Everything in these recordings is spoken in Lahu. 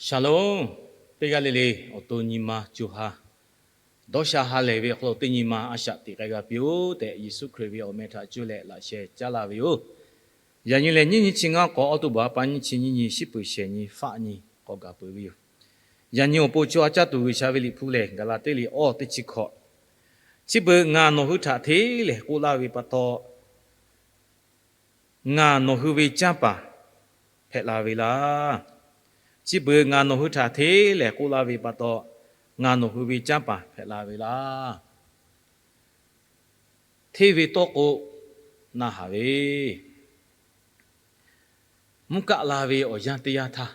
Shalom. Teˇ g'aˇ le le awˬ to nyi ma co ha dawˇ sha ha lehˬ ve awˬ hk'aw lo teˇ nyi ma a shaꞈ teꞈ k'ai g'a piˇ-oˆ tehꞈ, Yeˍsuˆ Hkriꞈ ve awˬ meh htaꞈ cuˇ leh laꞈ sheh caˉ laˇ ve yoˬ. Yaꞈ nyi lehˬ, nyiˇ nyi chi ngaˇ k'awꞈ awˬ to baˬ pa nyiˇ chi nyiˇ nyi shiˉ peuˬ shehˍ nyi faˆ nyi k'awꞈ gaˬ peuˬ ve yoˬ. Yaꞈ nyi awˬ pon co ha caˇ tuˬ G'uiˬsha ve liꞈ hpu lehˬ, Gaˍlaˍtiˆ liꞈ awˇ teˇ chi hkawꞈ, chi beuꞈ ngaˬ nawˬ hui htaꞈ hteˇ lehˬ k'oˆ laˇ ve pa taw, ngaˬ nawˬ hui ve canˇ paˍ hpehꞈ la ve laˇ. Chi beuꞈ ngaˬ nawˬ hui htaꞈ hteˇ lehˬ k'oˆ laˇ ve pa taw, ngaˬ nawˬ hui ve canˇ paˍ hpehꞈ la ve laˇ. Hteˇ ve tawˇ k'o, na haˍ ve mvuhˇ kaˆ la ve awˬ yanˇ teˇ yanˇ htaˇ,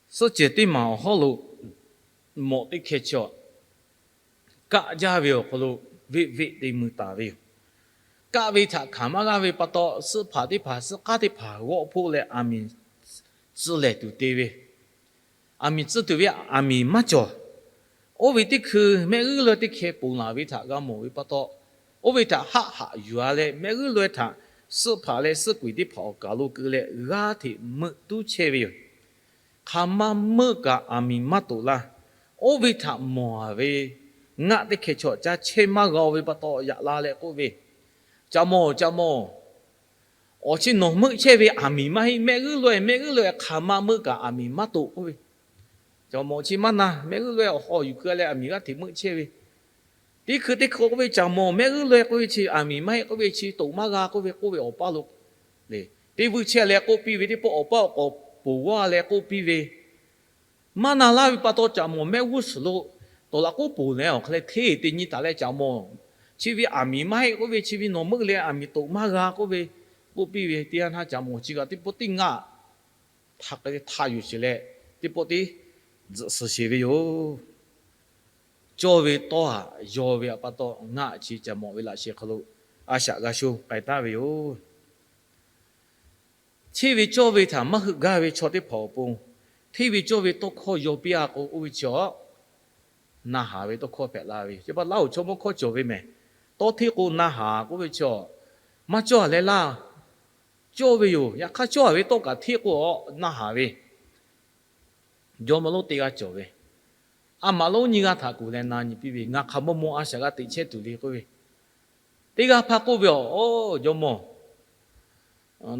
suhˆ cehˬ teˇ maˬ awˬ hawˉ lo mawꞈ teˇ hkeh chaw kaˆ jaˇ ve awˬ hk'aw lo veˆ veˆ te mui taˍ ve yoˬ. Kaˆ ve htaꞈ hkanˍ maˇ g'aˇ ve pa taw, suhˆ hpaˍ teˇ hpaˍ suhˆ k'aˉ teˇ hpaˍ g'awˆ hpoˆ leh aˬ miˍ tcuh lehˬ tuˬ te ve, aˬ miˍ tcuh tuˬ ve aˬ miˍ maˇ cawˬ. Oˇ ve teˇ hkui mehˆ g'uˉ laweh teˇ hkeh ponˬ laˬ ve htaꞈ g'a mawˬ ve pa taw, oˇ ve htaꞈ haˆ haꞈ yuˬ-a leh mehˆ g'uˉ laweh htaꞈ suhˆ hpaˍ leh suhˆ kuiˬ teˇ hpaˍ awˬ kaˍ lo keu leh g'aˇ hteꞈ meuˆ tuˉ chehˇ ve yoˬ. Hk'aˬ ma meuˆ kaꞈ aˬ miˍ maˇ toꞈ laˇ. Oˇ ve htaꞈ mawˬ-a ve ngaˆ teˇ hkeh chaw caˇ chehˇ maˇ g'a-o ve pa taw yaꞈ la leh k'oˆ ve, Caꞈ mawˬ, caꞈ mawˬ, awˬ chi nawˬ meuˆ chehˇ ve aˬ miˍ maˇ heˆ. Mehˆ g'uˉ laweh, mehˆ g'uˉ laweh hk'aˬ ma meuˆ kaꞈ aˬ miˍ maˇ toꞈ k'oˆ ve. Caꞈ mawˬ, chi maˇ na. Mehˆ g'uˉ laweh awˬ hawˍ yuˬ keu leh aˬ miˍ g'aˇ hteꞈ meuˆ chehˇ ve. Teˇ hkui teˇ hkui k'oˆ ve, Caꞈ mawˬ, mehˆ g'uˉ laweh k'oˆ ve chi aˬ miˍ maˇ heˆ k'oˆ ve, chi toꞈ maˇ g'a k'oˆ ve k'oˆ ve awˬ paˇ lo le, teˇ vuiˇ chehˇ leh k'oˆ piˇ ve, teˇ pawˆ awˬ paˇ awˬ k'awꞈ poˬ g'aˇ leh k'oˆ piˇ ve, maˇ na laˇ ve pa taw, caꞈ mawˬ mehˆ g'uˇ suhˍ lo tawˍ laꞈ k'oˉ poˬ leh awˬ hk'aˬ leh hteˇ te nyi taˍ leh, Caꞈ mawˬ, chi ve aˬ miˍ maˇ heˆ k'oˆ ve, chi ve nawˬ meuˆ leh aˬ miˍ toꞈ maˇ g'a k'oˆ ve k'oˆ piˇ ve teˇ yanˇ htaˇ, Caꞈ mawˬ chi kaꞈ teˇ pawˆ teˇ ngaˆ htaꞈ htaꞈ yuˬ sheˍ leh, teˇ pawˆ teˇ tzuhꞈ suhˍ sheˍ ve yoˬ. Cawˇ ve tawˇ haꞈ yaw ve pa taw, ngaˆ chi Caꞈ mawˬ ve laꞈ sheh hk'aw lo a shaꞈ g'a sho k'ai taˍ ve yoˬ. Hteˇ ve cawˇ ve htaꞈ maˇ heuˆ gaˇ ve chaw teˇ hpaˍ awˬ pon, hteˇ ve cawˇ ve tawˇ hkawˇ yaw piˇ-a k'o, oˇ ve chi awˬ na haˍ ve tawˇ hkawˇ hpehꞈ la ve. Chi pa taw laˇ-oˬ, chaw mawˇ hkawˇ cawˬ ve mehˍ. Tawˇ hteˇ k'o na haˍ k'oˆ ve chi awˬ, maˇ cawˇ leh laˇ, cawˇ ve yoˬ. Yaꞈ hk'aˇ cawˇ ve tawˇ kaꞈ hteˇ k'o awˬ na haˍ ve jawˇmawˇ lonˉ teˇ g'aˇ cawˬ ve, a maꞈ lonˉ nyiˇ g'aˇ htaꞈ kuˬ leh na nyi piˇ ve, Ngaˬ hk'aˬ maw maw a shaꞈ g'a teꞈ chehˇ tuˬ le k'oˆ ve, teˇ g'aˇ hpaˇ k'oˆ ve, Awˬ, jawˇmawˇ,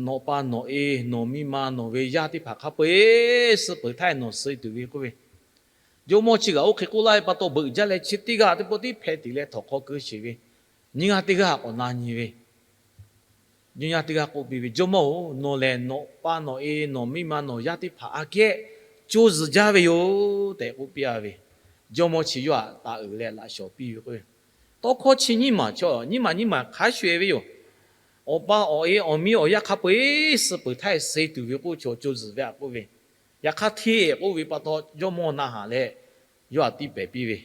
nawˬ pa nawˬ e, nawˬ miˇ ma, nawˬ ve yaˇ teˇ hpaˍ hk'a peu-eˬ suh peuˬ htaˇ nawˬ suh tuˬ ve k'oˆ ve, jawˇmawˇ chi kaꞈ oˇ hk'e k'oˆ laˇ ve pa taw beuꞈ jaˇ leh, chi teˇ g'aˇ teˇ pawˆ tiˉ hpeh tiꞈ leh htawnˍ hk'aw keu sheˍ ve, nyiˇ g'aˇ teˇ g'aˇ k'awꞈ na nyi ve, nyiˇ g'aˇ teˇ g'aˇ k'oˆ piˇ ve, Jawˇmawˇ-oˬ, nawˬ lehˬ nawˬ pa nawˬ e, nawˬ miˇ ma, nawˬ yaˇ teˇ hpaˍ aꞈ kehˉ co zuhˬ jaˇ ve yoˬ tehꞈ k'oˆ piˇ-a ve. Jawˇmawˇ chi yawˇ htaꞈ taˍ uiˍ leh laꞈ shawˍ piˇ ve k'o, tawˇ hkawˇ chi nyiˇ maˬ chaw nyiˇ maˬ nyiˇ maˬ hk'a sho-eˬ ve yoˬ. Awˬ pa awˬ e awˬ miˇ awˬ yaˇ hk'a peu-eˬ suh peuˬ htaˇ suh tuˬ ve k'oˆ ve chaw co zuhˬ ve aꞈ k'oˆ ve, yaꞈ hk'aˇ hteˇ k'oˆ ve pa taw, Jawˇmawˇ na haˍ leh yawˇ htaꞈ tiˇ pehˍ piˇ ve,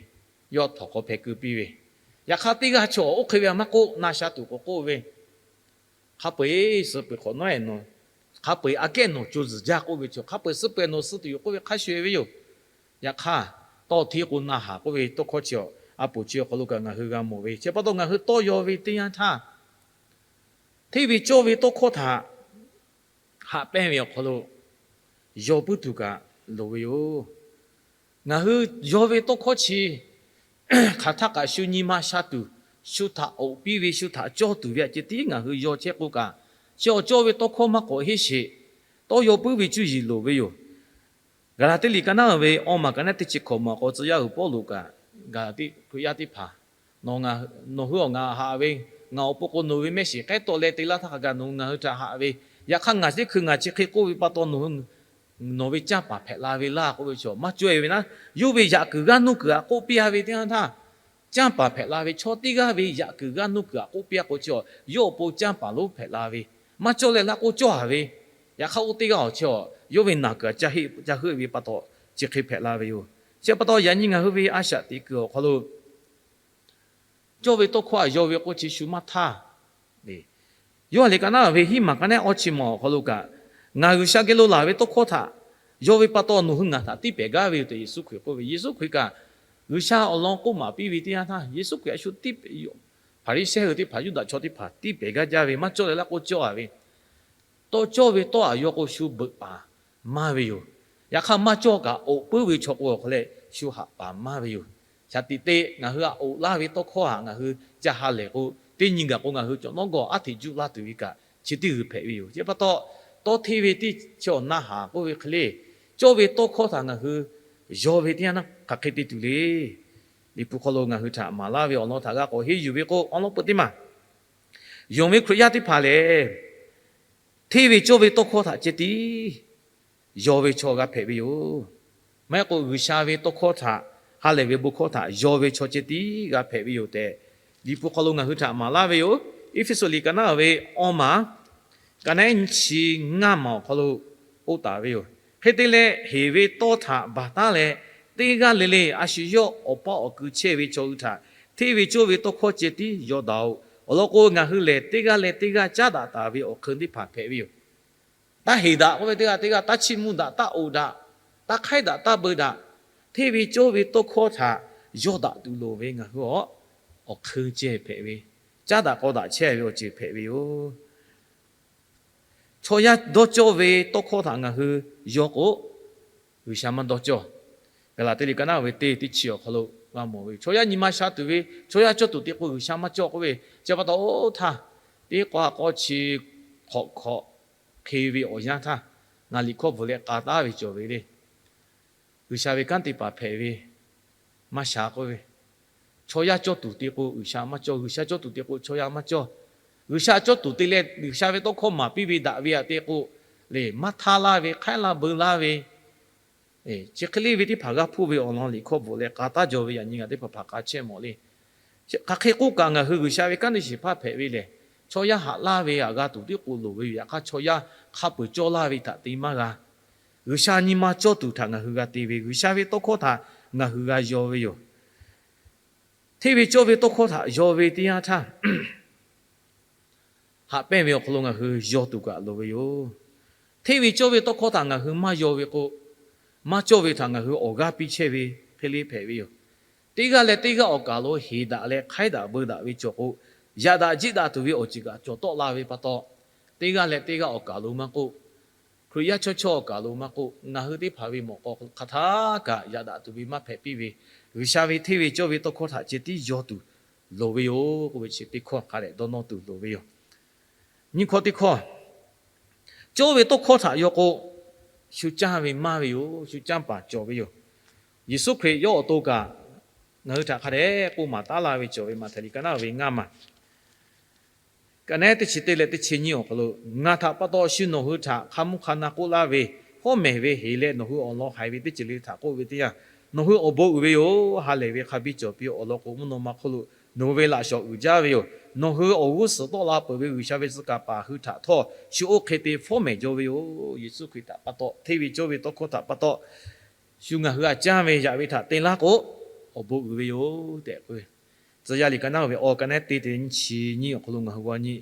yawˇ htawnˍ hk'aw hpeh keu piˇ ve, yaꞈ hk'aˇ teˇ g'aˇ chaw oˇ hk'e ve maˇ k'oˆ, na sha tuˬ k'awꞈ k'oˆ ve, Hk'a peu-eˬ suh peuˬ hk'awꞈ nawˉ-e nawˬ, hk'a peu-eˬ aꞈ kehˉ nawˬ co zuhˬ jaˇ k'oˆ ve chaw, hk'a peu-eˬ suh peuˬ nawˬ suh tuˬ yoˬ k'oˆ ve hk'a sho-eˬ ve yoˬ. Yaꞈ hk'aˇ, tawˇ hteˇ k'o na haˍ k'oˆ ve tawˇ hkawˇ chi awˬ, a poˍ chi awˬ hk'aw lo kaꞈ ngaˬ hui g'a mawˬ ve. Chi pa taw ngaˬ hui tawˇ yaw ve teˇ yanˇ htaˇ, hteˇ ve cawˇ ve tawˇ hkawˇ htaꞈ haꞈ pehnˇ ve awˬ hk'aw lo yaw puiˉ tuˬ kaꞈ loˍ ve yoˬ. Ngaˬ hui yaw ve tawˇ hkawˇ chi hk'aˬ htaˇ kaꞈ shu nyi ma sha tuˬ, shu htaꞈ awꞈ piˇ ve, shu htaꞈ cawˇ tuˬ ve aꞈ ceh tiˉ ngaˬ hui yaw chehˇ k'o kaꞈ, chi awˬ cawˇ ve tawˇ hkawˇ maˇ k'awꞈ heˆ sheˍ. Tawˇ yaw puiˉ ve cuˇ yiˍ loˍ ve yoˬ. Gaˍlaˍtiˆ liꞈ ka naˉ ve awˇ maˬ ka naˉ teˇ chi hkawꞈ maˬ k'aw tcuh yaˇ uiˍ Pawˇluꞈ kaꞈ, Gaˍlaˍtiˆ Hkriꞈ yaˇ teˇ hpaˍ, nawˬ hui awˬ ngaˬ haꞈ ve, ngaˬ awˬ pon k'o nawˬ ve mehˆ shiˍ k'ehˉ tawˆ leh te laˇ htaˇ hk'a gaˬ nawˬ hui ngaˬ hui htaꞈ haꞈ ve, yaꞈ hk'aˇ ngaˬ teˇ hkui ngaˬ chi hk'e k'oˆ ve pa taw nawˬ hui nawˬ ve canˇ paˍ hpehꞈ la ve laˇ k'oˆ ve chaw maˇ cawˇ-e ve naˉ, yawˇ ve yaꞈ kuiˬ g'aˇ nuˇ kuiˬ aꞈ k'oˆ piˇ-a ve teˇ yanˇ htaˇ, canˇ paˍ hpehꞈ la ve chaw teˇ g'aˇ ve yaꞈ kuiˬ g'aˇ nuˇ kuiˬ aꞈ k'oˆ piˇ-a k'o chi, yawˇ awˬ pon canˇ paˍ lonˉ hpehꞈ la ve, maˇ cawˇ leh laˇ k'o cawˇ-a ve, yaꞈ hk'aˇ oˇ teˇ g'aˇ awˬ chi yawˇ ve naˬ kuiˬ aꞈ ca heuˆ ve pa taw chi hk'e hpehꞈ la ve yoˬ. Chi pa taw yaꞈ nyi ngaˬ hui ve a shaꞈ teꞈ kuiˬ awˬ hk'aw lo cawˇ ve tawˇ hkawˇ aꞈ yaw ve k'o chi shu maˇ htaˇ. Yawˇ liꞈ ka naˉ ve hiˉ maˬ ka naˉ awˇ chi maˬ awˬ hk'aw lo kaꞈ, ngaˬ G'uiˬsha geh lo laˬ ve tawˇ hkawˇ htaꞈ yaw ve pa taw nawˬ hui ngaˬ htaꞈ tiˇ pehˍ gaˇ ve yoˬ tehꞈ Yeˍsuˆ Hkriꞈ k'oˆ ve. Yeˍsuˆ Hkriꞈ kaꞈ G'uiˬsha awˬ lawn k'oˆ maˍ piˇ ve teˇ yanˇ htaˇ, Yeˍsuˆ Hkriꞈ a shu tiˇ pehˍ, Hpaˍriˍsehˇ hui teˇ hpaˍ, Yuˇdaꞈ chaw teˇ hpaˍ tiˇ pehˍ gaˇ jaˇ ve, maˇ cawˇ leh laˇ k'o cawˇ-a ve, tawˇ cawˇ ve tawˇ aꞈ yaw k'o shu beuꞈ paˍ maˇ ve yoˬ. Yaꞈ hk'aˇ maˇ cawˇ kaꞈ, oꞈ puiˉ ve chaw k'o awˬ hk'aw leh shu haꞈ paˍ maˇ ve yoˬ. Shaˍ tiꞈ te ngaˬ hui htaꞈ oꞈ laˇ ve tawˇ hkawˇ htaꞈ ngaˬ hui ca ha lehˬ k'o, teˇ nyi gaˬ k'o ngaˬ hui cawˬ nawˉ gawˬ aˉ hteꞈ juˆ laˇ tuˬ ve kaꞈ chi teˇ g'uiˬ hpehꞈ ve yoˬ. Chi pa taw, tawˇ hteˇ ve teˇ chi awˬ na haˍ k'oˆ ve hk'e le, cawˇ ve tawˇ hkawˇ htaꞈ ngaˬ hui yaw ve teˇ yanˇ hk'aˬ hk'e te tuˬ le. Liꞈ hpu hk'aw lo ngaˬ hui htaꞈ maˍ laˇ ve awˬ lawn htaꞈ g'a k'awꞈ henˇ yuˬ ve k'o, awˬ lawn peuˬ teˇ maˬ, yonˍ ve Hkriꞈ yaˇ teˇ hpaˍ lehˬ, hteˇ ve cawˇ ve tawˇ hkawˇ htaꞈ ceh tiˉ yaw ve chaw g'a hpehꞈ ve yoˬ. Maˇ heˆ k'o, G'uiˬsha ve tawˇ hkawˇ htaꞈ, ha lehˬ ve bon hkawˇ htaꞈ yaw ve chaw ceh tiˉ g'a hpehꞈ ve yoˬ tehꞈ, Liꞈ hpu hk'aw lo ngaˬ hui htaꞈ maˍ laˇ ve yoˬ. Eˇfeˇsuꞈ liꞈ ka naˉ ve awˇ maˬ, ka naˉ nyiˇ chi ngaˇ maˬ awˬ hk'aw lo k'oˆ taˍ ve yoˬ. Hk'e te leh, heˍ ve tawˇ htaꞈ baˬ taˉ leh, teˇ g'aˇ le le a shu yawˇ awˬ paˇ awˬ kui chehˇ ve chaw hui htaꞈ hteˇ ve cawˇ ve tawˇ hkawˇ ceh tiˉ yaw daꞈ-oꞈ. Awˬ lawn k'o, ngaˬ hui lehˬ teˇ g'aˇ leh teˇ g'aˇ caˉ daꞈ taˍ ve awˬ hk'eun teˇ hpaˍ hpehꞈ ve yoˬ. Taˇ heˍ daꞈ k'oˆ ve teˇ g'aˇ teˇ g'aˇ, taˇ chiˇ mvuh daꞈ, taˇ oˍ daꞈ, taˇ hk'aiˉ daꞈ, taˇ beu daꞈ, hteˇ ve cawˇ ve tawˇ hkawˇ htaꞈ yaw daꞈ tuˬ loˍ ve ngaˬ hui awˬ, awˬ hk'eun ceh hpehꞈ ve, caˉ daꞈ k'aw daꞈ chehˇ ve awˬ ceuˬ hpehꞈ ve yoˬ. Chaw yaˇ dawˇ cawˇ ve tawˇ hkawˇ htaꞈ ngaˬ hui yaw k'o, G'uiˬsha maˇ dawˇ cawˇ. Gaˍlaˍtiˆ liꞈ ka naˉ ve teˇ teˇ chi awˬ hk'aw lo g'a mawˬ ve, chaw yaˇ nyi ma sha tuˬ ve, chaw yaˇ cawˇ tuˬ te k'o G'uiˬsha maˇ cawˇ k'oˆ ve, chi pa taw oˇ htaˇ, teˇ k'awˇ k'awˇ chi hk'awꞈ hk'awꞈ hk'e ve awˬ yanˇ htaˇ, ngaˬ liꞈ hkawˇ bvuhꞈ leh k'a taˉ ve cawˬ ve le. G'uiˬsha ve kanˉ te paˍ hpehꞈ ve maˇ sha k'oˆ ve, chaw yaˇ cawˇ tuˬ te k'o G'uiˬsha maˇ cawˇ, G'uiˬsha cawˇ tuˬ te k'o chaw yaˇ maˇ cawˇ. G'uiˬsha cawˇ tuˬ te leh G'uiˬsha ve tawˇ hkawˇ maˍ piˇ ve daꞈ ve aꞈ te k'o, lehˬ maˇ htaˇ laˇ ve, hk'aiˉ laˇ beu laˇ ve, chi hk'e le ve teˇ hpaˍ g'a hpuˇ ve awˬ lawn liꞈ hkawˇ bvuhꞈ leh k'a taˉ jaw ve yaꞈ nyi ngaˬ teˇ hpaˍ hpaˍ k'a chehˇ mawˬ le. Hk'aˬ hk'e k'oˆ kaꞈ ngaˬ hui G'uiˬsha ve kanˉ te shiˍ hpaˇ hpehꞈ ve lehˬ, chaw yaˇ haꞈ laˇ ve aꞈ g'a tuˬ tiˉ k'o loˍ ve yoˬ. Yaꞈ hk'aˇ chaw yaˇ hk'a peuˬ cawˇ laˇ ve htaꞈ te maˇ g'a. G'uiˬsha nyi ma cawˇ tuˬ htaꞈ ngaˬ hui g'a te ve, G'uiˬsha ve tawˇ hkawˇ htaꞈ ngaˬ hui g'a yaw ve yoˬ. Hteˇ ve cawˇ ve tawˇ hkawˇ htaꞈ yaw ve teˇ yanˇ htaˇ, haꞈ pehnˇ ve awˬ hk'aw lo ngaˬ hui yaw tuˬ kaꞈ loˍ ve yoˬ. Hteˇ ve cawˇ ve tawˇ hkawˇ htaꞈ ngaˬ hui maˇ yaw ve k'o, maˇ cawˇ ve htaꞈ ngaˬ hui awˬ g'aˇ piˇ chehˇ ve hk'e le hpehꞈ ve yoˬ. Teˇ g'aˇ leh teˇ g'aˇ awˬ kaˍ lo heˍ daꞈ leh hk'aiˉ daꞈ beu daꞈ ve cawˬ k'o, yaꞈ daꞈ jiˆ daꞈ tuˬ ve awˬ ceuˬ kaꞈ cawˬ tawˆ la ve pa taw, teˇ g'aˇ leh teˇ g'aˇ awˬ kaˍ lo maˇ k'oˆ, Hkriꞈ yaˇ chawˇ chawˇ awˬ kaˍ lo maˇ k'oˆ, ngaˬ hui teˇ hpaˍ ve mawꞈ k'aw hk'aˬ htaˇ kaꞈ yaꞈ daꞈ tuˬ ve maˇ hpehꞈ piˇ ve, G'uiˬsha ve hteˇ ve cawˇ ve tawˇ hkawˇ htaꞈ ceh tiˉ yaw tuˬ loˍ ve yoˬ k'oˆ ve chi teˇ hkawˇ hk'a dehꞈ dawˇ nawˇ tuˬ loˍ ve yoˬ. Nyiˇ hkawˇ teˇ hkawˇ, cawˇ ve tawˇ hkawˇ htaꞈ yaw k'o, shu caˇ ve maˇ ve yoˬ, shu caˇ paˍ cawˬ ve yoˬ. Yeˍsuˆ Hkriꞈ yawˇ awˬ to kaꞈ ngaˬ hui htaꞈ hk'a dehꞈ k'oˆ maˍ taˉ laˇ ve cawˬ ve, Maꞈhtehˍ liꞈ ka naˉ ve ngaˇ maˬ, ka naˉ teˇ chi teˇ leh teˇ chi nyiˇ awˬ hk'aw lo, Ngaˬ htaꞈ pa taw shu nawˬ hui htaꞈ hk'a mvuhˇ hk'a na k'oˆ laˇ ve, fawˉ mehˍ ve heˍ leh nawˬ hui awˬ lawn haiˬ ve teˇ ceuˬ le htaꞈ k'oˆ ve teˇ yanˇ, nawˬ hui awˬ bon uiˍ ve yoˬ. Ha lehˬ ve hk'a biˇ cawˬ piˇ awˬ lawn k'o, mvuhˇ naw ma hk'oˆ lo nawˬ hui ve laꞈ shawˍ uiˍ jaˇ ve yoˬ. Nawˬ hui awˬ g'uˇ suhˍ tawˆ la peuˬ ve G'uiˬsha ve tcuh kaˍ paˍ hui htaꞈ htawˇ shu oˇ hk'e te fawˉ mehˍ jaw ve yoˬ. Yeˍsuˆ Hkriꞈ htaꞈ pa taw, hteˇ ve cawˇ ve tawˇ hkawˇ htaꞈ pa taw, shu ngaˬ hui aꞈ caˇ ve yaꞈ ve htaꞈ te laˇ k'o, awˬ bon uiˍ ve yoˬ tehꞈ k'oˆ ve. Tcuh yaˇ liꞈ ka naˉ ve awˬ ka naˉ teˇ teˇ nyiˇ chi nyiˇ awˬ hk'aw lo ngaˬ hui g'a nyi,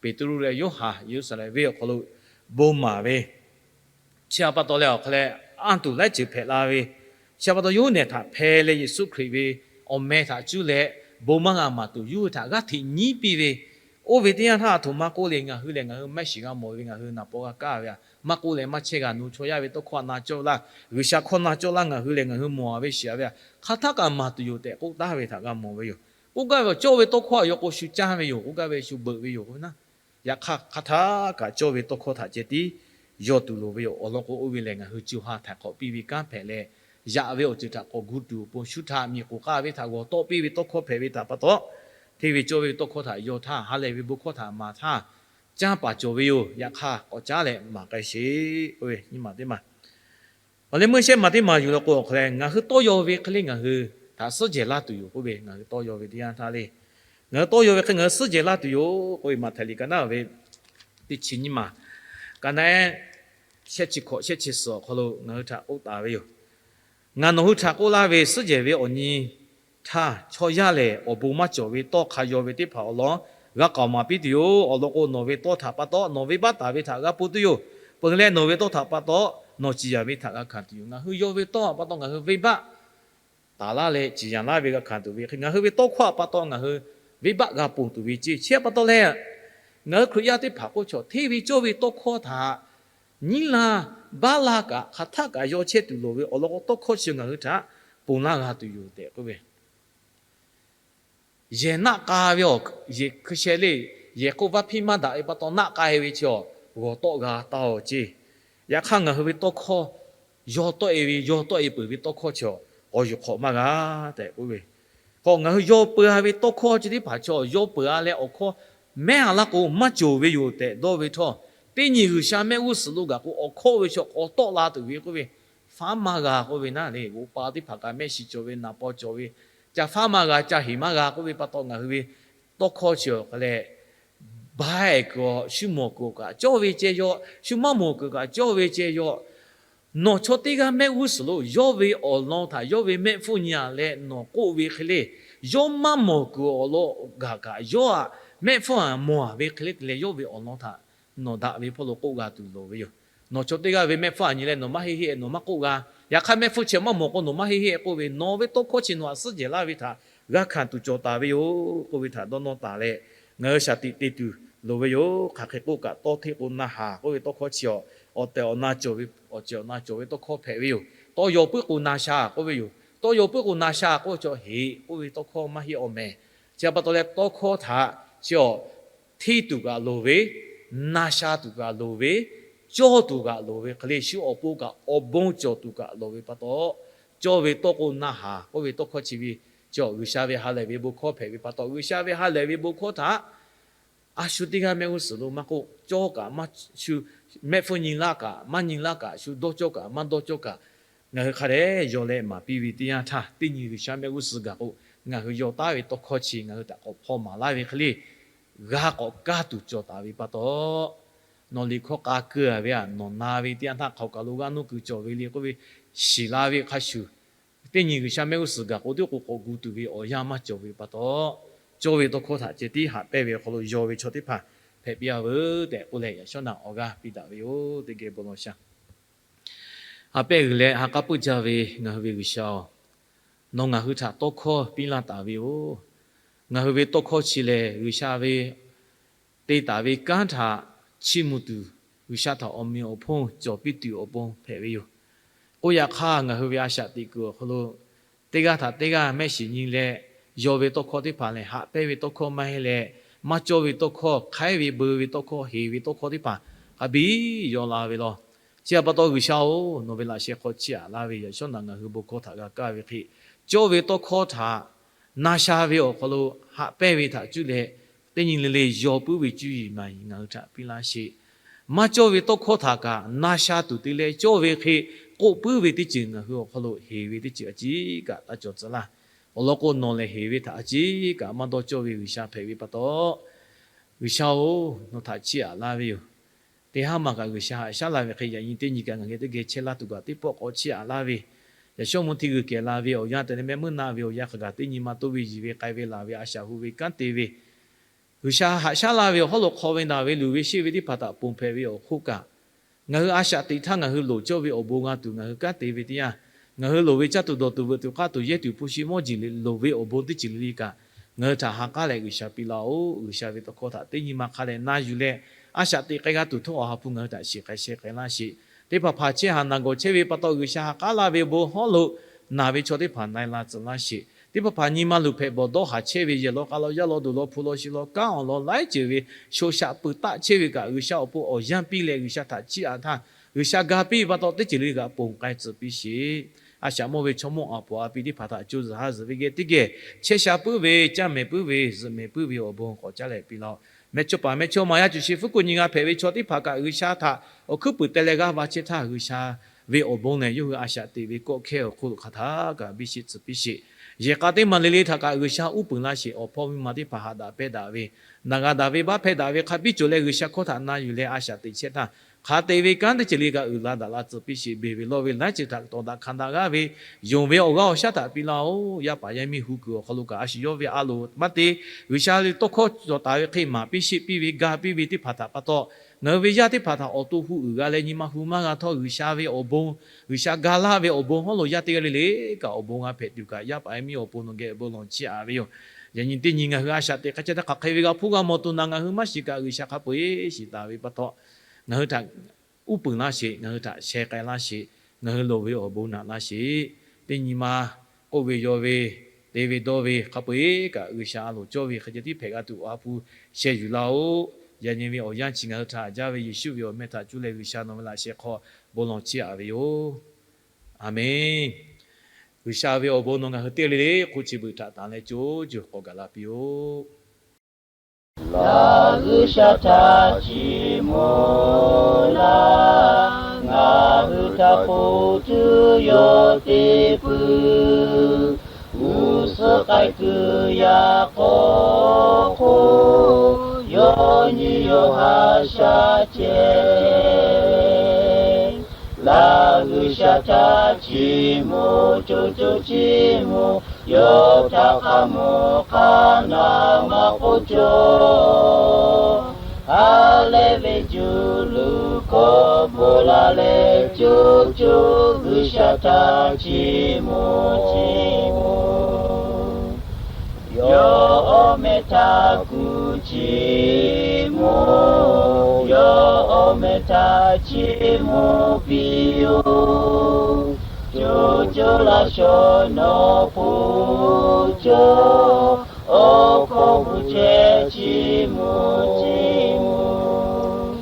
Peˍtruˆ leh Yoˇhanˬ Yeˍruˆsaˍlehnˍ venˇ awˬ hk'aw lo bon maˍ ve, chi pa taw leh awˬ hk'a leh anˇ tuˬ laiˉ ceuˬ hpehꞈ la ve, chi pa taw yawˇ hui nehˬ htaꞈ hpeh leh Yeˍsuˆ Hkriꞈ ve awˬ meh htaꞈ cuˇ leh bon maˇ g'a maˍ tuˬ yawˇ hui htaꞈ g'aˇ hteꞈ nyiˉ piˇ ve, oˇ ve teˇ yanˇ htaˇ a htoꞈ ma k'oˆ le, ngaˬ hui lehˬ ngaˬ hui mehˆ shiˍ g'a mawˬ ve, ngaˬ hui naˍ paw g'a kaˇ ve aꞈ maˇ k'oˆ leh maˇ chehˇ g'a, nawˬ hui chaw yaˇ ve tawˇ hkawˇ na cawˇ laˇ, G'uiˬsha hkawˇ na cawˇ laˇ, ngaˬ hui lehˬ ngaˬ hui mawˬ a ve shiˍ a ve aꞈ hk'aˬ htaˇ kaꞈ maˍ tuˬ yoˬ tehꞈ k'oˆ taˍ ve htaꞈ g'a mawˬ ve yoˬ. K'oˆ gaˇ ve awˬ cawˇ ve tawˇ hkawˇ aꞈ yaw k'o shu caˇ ve yoˬ, k'oˆ gaˇ ve shu beuꞈ ve yoˬ k'o naˉ, yaꞈ hk'aˇ hk'aˬ htaˇ kaꞈ cawˇ ve tawˇ hkawˇ htaꞈ ceh tiˉ yaw tuˬ loˍ ve yoˬ. Awˬ lawn k'o oˇ ve lehˬ ngaˬ hui co ha htaiˍ hk'awꞈ piˇ ve kanˉ hpehꞈ leh, yaꞈ ve awˬ ceuˬ htaꞈ k'awꞈ gu tuˬ awˬ pon shu htaꞈ miˬ k'oˍ k'aˇ ve htaꞈ g'awˬ tawˆ piˇ ve tawˇ hkawˇ hpehꞈ ve htaꞈ pa taw, hteˇ ve cawˇ ve tawˇ hkawˇ htaꞈ yaw htaˇ, ha lehˬ ve bon hkawˇ htaꞈ maˍ htaˇ, caˇ paˍ cawˬ ve yoˬ. Yaꞈ hk'aˇ k'awꞈ caˉ leh maˍ k'ai sheˍ k'oˆ ve nyiˇ maˬ teˇ maˬ. Awˬ leh meuˇ shehˆ maˬ teˇ maˬ yuˬ la k'o awˬ hk'a leh, ngaˬ hui tawˇ yaw ve hk'e le ngaˬ hui htaꞈ suhˉ jehˬ laˇ tuˬ yoˬ k'oˆ ve, ngaˬ hui tawˇ yaw ve teˇ yanˇ htaˇ le, ngaˬ hui tawˇ yaw ve hk'e ngaˬ hui suhˉ jehˬ laˇ tuˬ yoˬ k'oˆ ve, Maꞈhtehˍ liꞈ ka naˉ ve teˇ chi nyiˇ maˬ, ka naˉ shehˆ chi hkawꞈ shehˆ chi suhˍ awˬ hk'aw lo ngaˬ hui htaꞈ k'oˆ taˍ ve yoˬ. Ngaˬ nawˬ hui htaꞈ k'oˆ laˇ ve, suhˉ jehˬ ve awˬ nyi htaˇ chaw yaˇ lehˬ awˬ bon maˇ cawˬ ve tawˇ hk'a yaw ve teˇ hpaˍ awˬ lawn g'a k'aoˍ maˍ piˇ tuˬ yoˬ. Awˬ lawn k'o, nawˬ ve tawˇ htaꞈ pa taw nawˬ venˇbaˆ taˍ ve htaꞈ g'a pon tuˬ yoˬ. Peuˬ leh nawˬ ve tawˇ htaꞈ pa taw nawˬ ciˍ yanˍ ve htaꞈ g'a hkanˍ tuˬ yoˬ. Ngaˬ hui yaw ve tawˇ htaꞈ pa taw ngaˬ hui venˇbaˆ taˍ laˇ leh ciˍ yanˍ laˇ ve g'a hkanˍ tuˬ ve hk'e, ngaˬ hui ve tawˇ hkawˇ htaꞈ pa taw ngaˬ hui venˇbaˆ g'a ponˬ tuˬ ve ceˇ. Chi pa taw leh, ngaˬ hui Hkriꞈ yaˇ teˇ hpaˍ k'oˆ chaw hteˇ ve cawˇ ve tawˇ hkawˇ htaꞈ nyiˉ laˇ baˆ laˇ kaꞈ hk'aˬ htaˆ kaꞈ yaw chehˇ tuˬ loˍ ve awˬ lawn k'o, tawˇ hkawˇ chi ngaˬ hui htaꞈ ponˬ laˇ g'a tuˬ yoˬ tehꞈ k'oˆ ve. Yehˬ naˆ k'a ve awˬ, yehˬ hkui sheh le, yehˬ hk'oˆ vaˇ hpiˇ maˇ daꞈ ve pa taw naˆ k'a-e ve chi awˬ g'awˬ tawˆ g'a taˇ-oˬ ceˇ. Yaꞈ hk'aˇ ngaˬ hui ve tawˇ hkawˇ, yaw tawˆ-e ve, yaw tawˆ-e peuˬ ve tawˇ hkawˇ chi awˬ, awˬ yuˬ hk'awꞈ maˇ g'a tehꞈ k'oˆ ve. K'o ngaˬ hui yaw peuˬ-a ve tawˇ hkawˇ chi teˇ hpaˍ chi awˬ yaw peuˬ-a leh awˬ hkawˇ mehˉ-a laˇ k'o maˇ cawˬ ve yoˬ tehꞈ dawˇ ve htawˇ, teˇ nyi G'uiˬsha mehˆ g'uˇ suhˍ lo gaˬ k'o awˬ hkawˇ ve chi awˬ k'awꞈ tawˆ la tuˬ ve k'oˆ ve, faˉ maˇ g'a k'oˆ ve naˉ le. G'oꞈ pa teˇ hpaˍ kaꞈ mehˆ shiˍ cawˬ ve, naˍ paw cawˬ ve, ca faˉ maˇ g'a, ca heˍ maˇ g'a k'oˆ ve pa taw, ngaˬ hui ve tawˇ hkawˇ chi awˬ hk'a leh, baˆ-e kuiˬ awˬ, shu mawˬ kuiˬ kaꞈ cawˇ ve ceh yaw, shu maˇ mawˬ kuiˬ kaꞈ cawˇ ve ceh yaw. Nawˬ chaw teˇ g'aˇ mehˆ g'uˇ suhˍ lo yawˇ ve awˬ lawn htaꞈ yawˇ ve mehˆ hpfuhˇ nyi-a leh nawˬ k'oˆ ve hk'e le, yawˇ maˇ mawˬ kuiˬ awˬ lawn gaˬ kaꞈ yawˇ-aꞈ mehˆ hpfuhˇ-aꞈ mawˬ-a ve hk'e le te leh, yawˇ ve awˬ lawn htaꞈ nawˬ daꞈ ve hpawˇ lo k'oˆ g'a tuˬ loˍ ve yoˬ. Nawˬ chaw teˇ g'aˇ ve mehˆ hpfuhˇ-aꞈ nyi leh nawˬ maˇ heˆ heˆ-e, nawˬ maˇ k'oˆ g'a. Yaꞈ hk'aˇ mehˆ hpfuhˇ chi maˇ mawˬ k'o nawˬ maˇ heˆ heˆ k'oˆ ve, nawˬ ve tawˇ hkawˇ chi nawˬ-aꞈ suhˉ jehˬ laˇ ve htaꞈ g'a hkanˍ tuˬ cawˬ taˍ ve yoˬ k'oˆ ve htaꞈ dawˇ nawˇ taˍ leh, ngaˬ hui shaˍ tiꞈ te tuˬ loˍ ve yoˬ. Hk'aˬ hk'e k'oˆ kaꞈ, tawˇ hteˆ k'o na haˍ k'oˆ ve tawˇ hkawˇ chi awˬ, awˬ tehˬ awˬ na cawˬ ve, awˬ cehˬ awˬ na cawˬ ve tawˇ hkawˇ hpehꞈ ve yoˬ. Tawˇ yaw puiˉ k'o na sha k'oˆ ve yoˬ. Tawˇ yaw puiˉ k'o na sha k'oˆ ve chaw heˍ k'oˆ ve tawˇ hkawˇ maˇ heˆ awˬ mehˍ. Chi pa taw leh tawˇ hkawˇ htaꞈ chi awˬ hteˇ tuˬ kaꞈ loˍ ve, na sha tuˬ kaꞈ loˍ ve, cawˇ tuˬ kaꞈ loˍ ve hk'e le, shu awˬ pon kaꞈ awˬ bon cawˬ tuˬ kaꞈ loˍ ve pa taw, cawˇ ve tawˇ k'o na haˍ k'oˆ ve tawˇ hkawˇ chi ve, chi awˬ G'uiˬsha ve ha lehˬ ve bon hkawˇ hpehꞈ ve pa taw, G'uiˬsha ve ha lehˬ ve bon hkawˇ htaꞈ a shu teˇ g'aˇ mehˆ g'uˇ suhˍ lo maˇ k'oˆ, cawˇ kaꞈ maˇ shu, mehˆ hpfuhˇ nyi laˇ kaꞈ maˇ nyi laˇ kaꞈ, shu dawˇ cawˇ kaꞈ maˇ dawˇ cawˇ kaꞈ, ngaˬ hui hk'a dehꞈ yaw leh maˍ piˇ ve teˇ yanˇ htaˇ, teˇ nyi G'uiˬsha mehˆ g'uˇ suhˍ gaˬ k'o, ngaˬ hui yaw taˉ ve tawˇ hkawˇ chi ngaˬ hui htaꞈ k'awꞈ hpaw maˍ laˇ ve hk'e le, g'a k'awꞈ kaˇ tuˬ cawˬ taˍ ve pa taw, nawˬ liꞈ hkawˇ k'a keu-a ve htaꞈ nawˬ na ve teˇ yanˇ htaˇ hk'aˬ kaˬ lo g'aˇ nuˇ kuiˬ cawˬ ve le k'oˆ ve, shiˍ la ve hk'a shuˍ, teˇ nyi G'uiˬsha mehˆ g'uˇ suhˍ gaˬ k'o tiˉ k'o k'awꞈ gu tuˬ ve awˬ yanˇ maˇ cawˬ ve pa taw, cawˇ ve tawˇ hkawˇ htaꞈ ceh tiˉ haꞈ pehnˇ ve awˬ hk'aw lo yaw ve chaw teˇ hpaˍ hpehꞈ piˇ-a veuˬ tehꞈ k'oˆ leh, yaꞈ shawˉ naꞈ awˬ g'aˇ piˇ daꞈ ve yoˬ. Teˇ geh bon lawˬ shaˍ. Haꞈ pehnˇ g'uiˬ leh ha k'aˉ puiˉ jaˇ ve ngaˬ hui ve G'uiˬsha-oˬ, nawˬ ngaˬ hui htaꞈ tawˇ hkawˇ piˇ laˇ taˍ ve yoˬ. Ngaˬ hui ve tawˇ hkawˇ chi lehˬ, G'uiˬsha ve te taˍ ve kanˉ htaꞈ chiˇ mvuh tuˬ, G'uiˬsha htaꞈ awˬ meꞈ awˬ hponˇ cawˬ piˇ tuˬ awˬ pon hpehꞈ ve yoˬ. K'oˆ yaꞈ hk'aˇ, ngaˬ hui ve a shaꞈ teꞈ kuiˬ awˬ hk'aw lo teˇ g'aˇ htaꞈ teˇ g'aˇ mehˆ shiˍ nyi leh, yaw ve tawˇ hkawˇ teˇ hpaˍ lehˬ, haꞈ pehnˇ ve tawˇ hkawˇ maˇ heˆ leh, maˇ cawˇ ve tawˇ hkawˇ, hk'aiˉ ve beu ve tawˇ hkawˇ, heˍ ve tawˇ hkawˇ teˇ hpaˍ hk'a biˇ yaw la ve law. Chi htaꞈ pa taw, G'uiˬsha-oˬ, nawˬ ve laꞈ sheh hk'aw chiˇ aꞈ laˇ ve yaꞈ shawˉ naꞈ ngaˬ hui bon hkawˇ htaꞈ g'a kaˇ ve hk'e, cawˇ ve tawˇ hkawˇ htaꞈ na sha ve awˬ hk'aw lo haꞈ pehnˇ ve htaꞈ cuˇ leh, teˇ nyi le le yaw puiˉ ve cuˇ yiˍ maˍ yiˍ ngaˬ hui htaꞈ piˇ laˇ sheˍ. Maˇ cawˇ ve tawˇ hkawˇ htaꞈ kaꞈ na sha tuˬ te leh, cawˇ ve hk'e k'oˆ puiˉ ve teˇ ceuˬ ngaˬ hui awˬ hk'aw lo heˍ ve teˇ ceuˬ a ciˉ kaꞈ taˇ cawˬ tcuh laˇ. Awˬ lawn k'o, nawˬ lehˬ heˍ ve htaꞈ a ciˉ kaꞈ maˇ dawˇ cawˇ ve G'uiˬsha hpehꞈ ve pa taw, G'uiˬsha-oˬ, nawˬ htaꞈ chiˇ aꞈ laˇ ve yoˬ. Teˇ haˉ maˬ kaꞈ G'uiˬsha haꞈ shaˉ la ve hk'e, yaꞈ nyi teˇ nyi kaꞈ ngaˬ geh teˇ geh chehˇ laˇ tuˬ kaꞈ teˇ pawˆ k'awꞈ chiˇ aꞈ laˇ ve, yaꞈ shawˉ mvuh hti g'uiˬ kehˬ la ve awˬ yanˇ te leh mehˆ meuˇ naˆ ve awˬ yanˇ hk'a gaˬ teˇ nyi ma toˇ ve yiˬ ve k'ai ve laˬ ve a shaꞈ hu ve kanˉ te ve, G'uiˬsha haꞈ shaˉ laˇ ve awˬ hawˉ lo hk'aw ve naˬ ve luˬ ve sheˆ ve teˇ hpaˍ htaꞈ ponˬ hpehꞈ ve awˬ hk'oˆ kaꞈ, ngaˬ hui a shaꞈ teꞈ htaˇ ngaˬ hui loˍ cawˇ ve awˬ bon g'a tuˬ ngaˬ hui kanˉ te ve teˇ yanˇ, ngaˬ hui loˍ ve caˇ tuˬ dawˬ tuˬ veuꞈ tuˬ k'aˇ tuˬ yehˇ tuˬ hpu shi mawˇ jeˬ le loˍ ve awˬ bon teˇ ceuˬ le le kaꞈ, ngaˬ hui htaꞈ ha k'aˉ leh G'uiˬsha piˇ laˇ-oˬ. G'uiˬsha ve tawˇ hkawˇ htaꞈ teˇ nyi ma hk'a leh na yuˬ leh, a shaꞈ teꞈ k'ai g'a tuˬ htawˇ awˬ ha hpu ngaˬ hui htaꞈ shiˍ k'ai sheh k'ai laˇ sheˍ. Teˇ hpaˍ hpaˍ chehˇ haˍ naˬ gawˬ chehˇ ve pa taw, G'uiˬsha ha k'aˉ laˇ ve bon hawˉ lo naˬ ve chaw teˇ hpaˍ na-e la tcuh laˇ sheˍ. Teˇ hpaˍ hpaˍ nyi ma luˬ hpehꞈ bawˬ dawˇ haˍ chehˇ ve, yehˬ law k'a law yaˇ law duˬ law hpu law shi law kanˉ awˬ lawn laiˉ ceuˬ ve shoˍ shaꞈ peuˬ taˆ chehˇ ve kaꞈ, G'uiˬsha awˬ pon awˬ yanˇ piˇ leh G'uiˬsha htaꞈ chiˇ aꞈ htaˇ, G'uiˬsha ga piˇ ve pa taw teˇ ceuˬ le kaꞈ ponˬ k'ai tcuh piˇ sheˍ. A shaꞈ mawˇ ve chaw mawˇ aˍ poˍ aˍ pi teˇ hpaˍ htaꞈ co zuhˬ ha zuhˬ ve geh teˇ geh chehˇ sha puiˉ ve, caˇ mehˍ puiˉ ve, zuhꞈ mehˍ puiˉ ve awˬ bon k'awꞈ caˉ leh piˇ laˇ-oˬ. Mehˇchawˇpaˍ mehˇchawˇma yaˇ cuˬ shi fuˉ kuˬ nyi g'a hpehꞈ ve chaw teˇ hpaˍ kaꞈ, G'uiˬsha htaꞈ awˬ hkuiˉ puiˍ teh leh g'aˇ va chehˇ htaˇ, G'uiˬsha ve awˬ bon lehˬ yawˇ hui a shaꞈ teꞈ ve kawˆ hkehˇ awˬ hk'oˆ lo hk'aˬ htaˇ kaꞈ biˇ sheˆ tcuh piˇ sheˍ. Yehˬ k'a teˇ maˬ le le htaꞈ kaꞈ G'uiˬsha uˉ peunˍ laˇ sheˍ. Awˬ hpawˇ miˇ ma teˇ hpaˍ haꞈ daꞈ pehˇ daꞈ ve, naˬ g'a daꞈ ve baˆ hpehˇ daꞈ ve hk'a biˇ cawˬ leh, G'uiˬsha hkawˇ htaꞈ na yuˬ leh a shaꞈ teꞈ chehˇ htaˇ, hk'a te ve kanˉ teˇ ceuˬ le kaꞈ uiˍ la daꞈ la tcuh piˇ sheˍ. Beˬ ve lawˇ ve laiˉ ceuˬ htaꞈ tawˍ daꞈ hkanˍ daꞈ g'aˇ ve yonˍ ve awˬ g'aˇ awˬ shaˉ htaꞈ piˇ laˇ-oˬ. Yaˇ paˍ yaˇ miˇ hu kuiˬ awˬ hk'aw lo kaꞈ a shu yawˇ ve a loˍ maˇ te, G'uiˬsha ve tawˇ hkawˇ cawˬ taˍ ve hk'e maˍ piˇ sheˆ piˇ ve ga piˇ ve teˇ hpaˍ htaꞈ pa taw, ngaˬ hui ve yaˇ teˇ hpaˍ htaꞈ awˬ to hu uiˍ g'a leh nyi ma hu maˇ g'a htawˇ, G'uiˬsha ve awˬ bon, G'uiˬsha ga laˇ ve awˬ bon hawˉ lo yaˇ teˇ g'aˇ le le kaꞈ awˬ bon g'a hpehꞈ tuˬ kaꞈ, yaˇ paˍ yaˇ miˇ awˬ pon nawˬ geh bon lawˬ chiˇ aꞈ ve yoˬ. Yaꞈ nyi teˇ nyi ngaˬ hui a shaꞈ teꞈ k'ai chehˇ htaˇ hk'aˬ hk'e ve g'a hpuˇ g'a mawˬ tuˬ naˍ ngaˬ hui maˇ shiˍ kaꞈ, G'uiˬsha hk'a peu-eˬ shiˍ taˍ ve pa taw, ngaˬ hui htaꞈ uˉ peunˍ laˇ sheˍ, ngaˬ hui htaꞈ sheh k'ai laˇ sheˍ, ngaˬ hui loˍ ve awˬ bon naꞈ laˇ sheˍ. Teˇ nyi ma k'oˆ ve yaw ve, te ve dawˇ ve hk'a peu-eˬ kaꞈ G'uiˬsha a loˍ cawˇ ve hk'e ceh tiˉ hpehꞈ g'a tuˬ awˬ ha hpu sheh yuˬ laˇ-oˆ. Yaꞈ nyi ve awˬ yanˇ chi ngaˬ hui htaꞈ jaˇ ve Yeˍsuˆ ve awˬ meh htaꞈ cuˇ leh G'uiˬsha nawˬ ve laꞈ sheh hk'aw bon lawˬ chiˇ aꞈ ve yoˬ. Aˍmenˍ. G'uiˬsha ve awˬ bon nawˬ ngaˬ hui teˇ g'aˇ le le hk'oˆ chi beuꞈ htaꞈ tanˍ leh co juˬ k'awꞈ gaˬ la piˇ-oˆ. Laˬ G'uiˬsha htaꞈ chiˇ mvuh laˇ, ngaˬ hui htaꞈ hpu tuˬ yawˇ te pui. G'uˇ suhˍ k'ai kuiˬ yaꞈ k'aw hk'oˆ, yawˇ nyi yawˇ haꞈ sha ceh. Laˬ G'uiˬsha htaꞈ chiˇ mvuh co co chiˇ mvuh, yawˇ htaꞈ hk'a mvuh hk'a naˬ maˇ k'oˆ cawˇ. Ha lehˬ ve juˬ luˬ hkawˇ bvuhꞈ la leh co co G'uiˬsha htaꞈ chiˇ mvuh chiˇ mvuh. Yawˇ awˬ meh htaꞈ kuˬ chiˇ mvuh, yawˇ awˬ meh htaꞈ chiˇ mvuh piˇ-oˆ. Co co laꞈ shawnˍ nawˬ hpu cawˇ, awˬ hkawˇ bvuhꞈ chehˇ chiˇ mvuh chiˇ mvuh.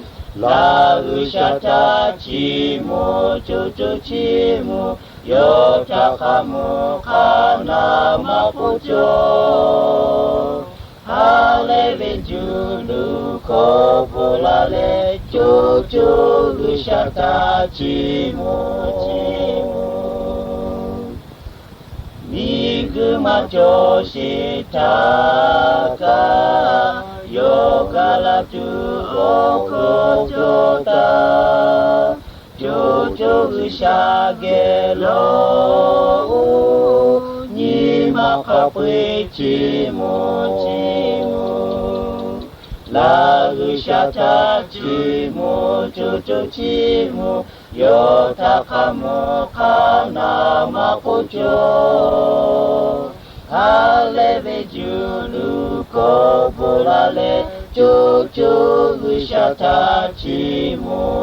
Laˬ G'uiˬsha htaꞈ chiˇ mvuh co co chiˇ mvuh, yawˇ htaꞈ hk'a mvuh hk'a naˬ maˇ k'oˆ cawˇ. Ha lehˬ ve juˬ luˬ hkawˇ bvuhꞈ la leh co co G'uiˬsha htaꞈ chiˇ mvuh chiˇ mvuh. Miˬguiˬ maˇ cawˬ sheˍ htaˇ kaꞈ, yawˇ gaˬ la tuˬ awˬ hkawˇ cawˬ taˍ. Co co G'uiˬsha geh lawˬ-oˬ, nyi ma hk'a peu-eˬ chiˇ mvuh chiˇ mvuh. Laˬ G'uiˬsha htaꞈ chiˇ mvuh co co chiˇ mvuh, yawˇ htaꞈ hk'a mvuh hk'a naˬ maˇ k'oˆ cawˇ. Ha lehˬ ve juˬ luˬ hkawˇ bvuhꞈ la leh co co G'uiˬsha htaꞈ chiˇ mvuh